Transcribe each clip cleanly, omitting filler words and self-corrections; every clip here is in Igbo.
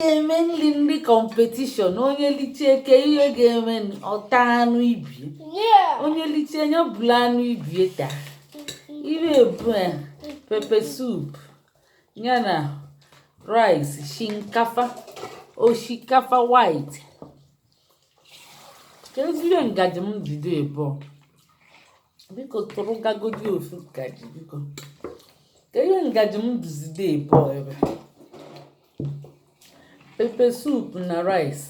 Eme nri ndị competition, onye lichie, ke ihe ga-eme? Ọ taa anụ ibie. Onye lichie, ya bulu anụ ibie taa. Ihe ebu pepper soup ya na rice, shinkafa, oshikafa white. Ka ezigbo ngaji m jide ịbụọ, biko. Tụrụ gagodi ofu ngaji, biko. Ka ihe ngaji m duzide ịbụọ ebe. Pepper soup na rice.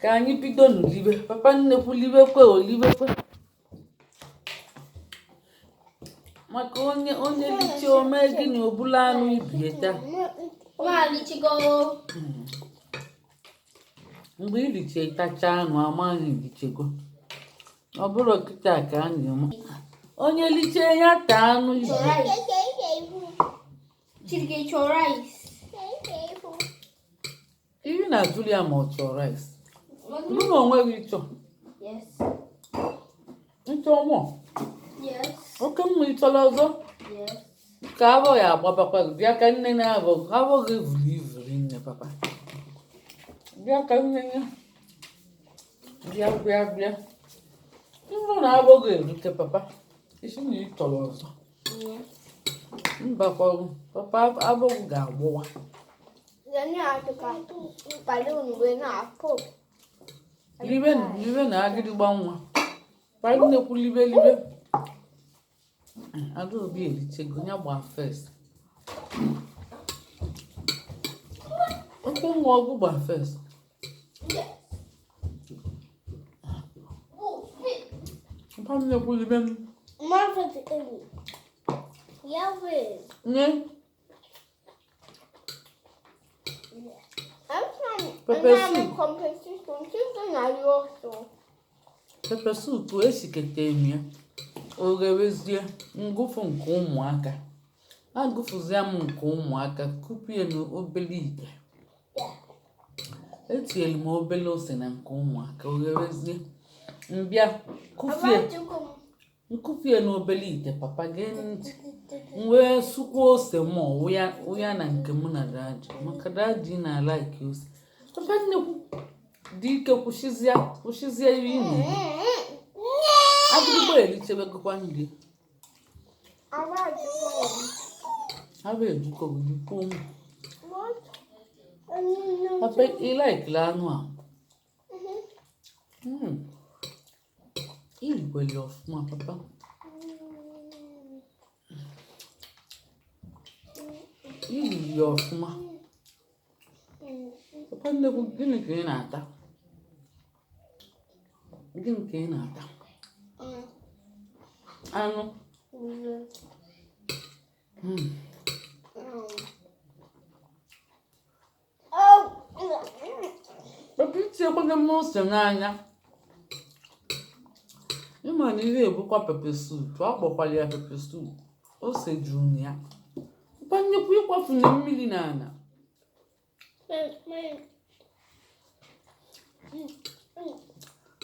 Ka anyị bido n'ulibe. Papa nnekwu, libekwe, olibekwe, maka onye onye lichie, ome gịnị? Obula anụ ibie taa. Mgbe iliche tacha anụ, amaghị ilichego. Ọ bụrụ kịta ka a na-eme, onye lichie, ya taa anụ ibie. Ihe na-ajụli ya ma ọ chọrọ rice. Mụ na onwe gị chọ nchọ mụ. Oke mma, ị chọrọ ọzọ? Ka abọ ya agbabakwa gị. Bịa ka nne na-abọ abọ gị vuru ivuri nne. Papa, bịa ka nne ya. Bịa, bịa, bịa. Ịbụrụ na abọ gị erute, papa, isi na ị chọrọ ọzọ. Mbakwa, papa, abọ gị ga-agbụwa. Libe, libe na agịdịgba nwa. Pa nnekwu, libe, libe. Adaobi erichego, ya gbaa first. Oke nwa, ọgwụ gbaa first. Pa nnekwu, libe m. Nye. Pepper soup. Pepper soup esikete m ya, o ghewezie, ngụfụ nke ụmụaka, agụfụzie m nke ụmụaka, kupie n'obele ite. Etinyere m obele ose na nke ụmụaka. O ghewezie, mbịa kufie, nkufie n'obele ite. Papa, gee ntị. M wee sụkwa ose m wụya na nke mụ na daddy, maka daddy na-alike ose. Papa nnekwu dị ike, kwụsịzie, kwụsịzie ihe ị na-eme. Agịrịgba erichebegokwa nri. Abụ ejuko gị ụmụ. Papa, ị likele anụ a? Irikweli ọfụma, papa. Iriri ya ọfụma. Papa nnekwu, gịnị ka ị na-ata? Gịnị ka ị na-ata? Anụ. Papa, itinyekwana m ose n'anya. Ịma na ihe ebukwa pepper soup, ọ kpọkwara ya pepper soup, ose juru na ya. Papa nnekwu, ịkwafu na mmiri n'ala.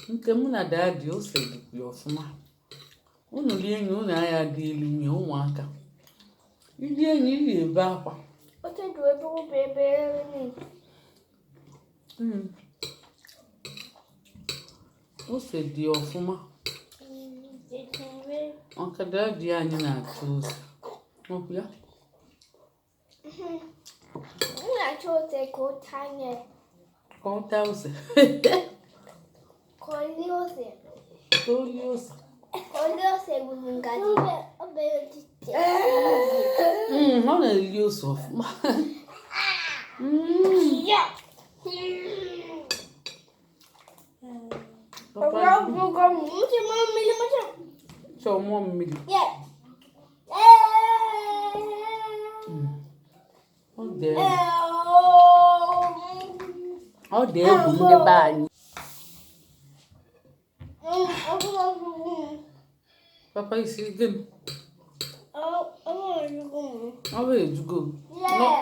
Nke mụ na daddy, ose dịkwa ya ọfụma. Unu rie enyi unu anya dị elu nye ụmụaka. Iri enyi iri ebe akwa. Ose dị ọfụma maka daddy anyị na-achọ ose. Ọkụ ya. M na-achọ ose ka ọ tanye. Ka ọ taa ose. Ka ọ lie ose. Ka o lie ose. Ka ọ lie ose gburu ngaji. Ọ na-eri ose ọfụma. Papa, chọọ mụọ mmiri. Ọ dị egwu. Ọ dị egwu, ndị be anyị. Papa, isi gịnị? Ọ bụ ejugo.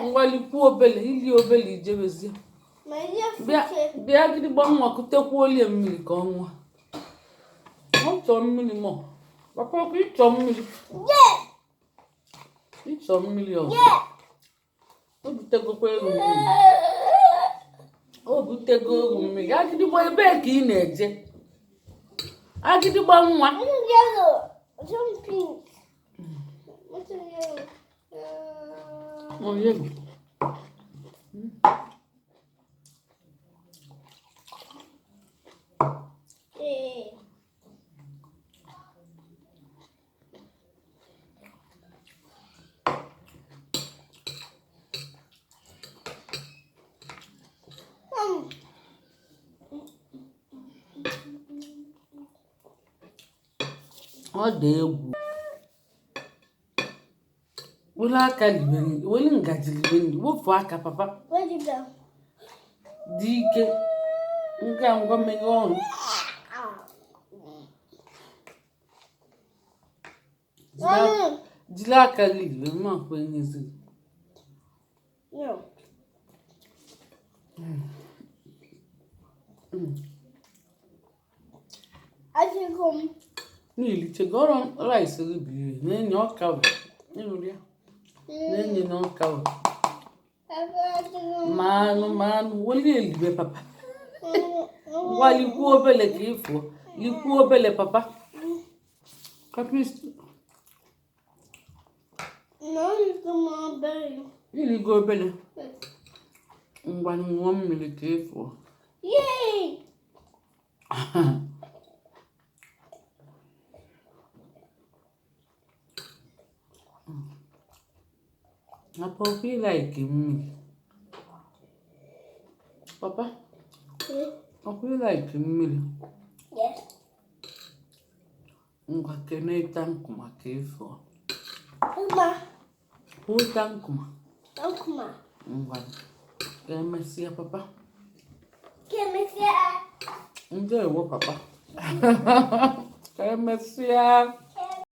Ngwa, likwu obele, ili obele, ijebezie. Bịa, bịa, gidigba nwa, kutekwu olie mmiri ka ọ ṅụọ. Ọ chọọ mmiri mọ. Papa, ọkụ ịchọ mmiri. Ịchọ mmiri ọzọ. O butegokwa ego mmiri. Ewutego ogu mmiri. Agịdịgba, ebee ka ị na-eje, agịdịgba nwa? One yellow, some pink. What's yellow? Onye gị? Eh. Ọ dị egwu. Were aka libe nri, were ngaji libe nri. Wefu aka, papa. Where'd you go? Dị ike. Ngwa ngwa, meghe ọnụ. Jiri aka gị libe mma kwenyezi. No. Achịkọ m. N'ilichego ọrụ rice gị bụ ihe na-enye ọka bụ ịnụrụ ya na-enye na ọka bụ ma anụ ma anụ. Welie elibe, papa. Ngwa, likwuo obele ka ịfụọ. Likwuo obele, papa. Kapis. No, m obere. Iligo obele. Ngwa, ṅụọ mmiri ka ịfụọ. Yay! Papa, ọkwa ị like mmiri, papa? Ọkwa ị like mmiri? Yes. Ngwa, kene tankuma ka ịfụọ. Uma. Kwuo tankuma. Uma. Ngwa, ka emesịa, papa. Kemesịa. Ndewo, papa. Ka emesịa.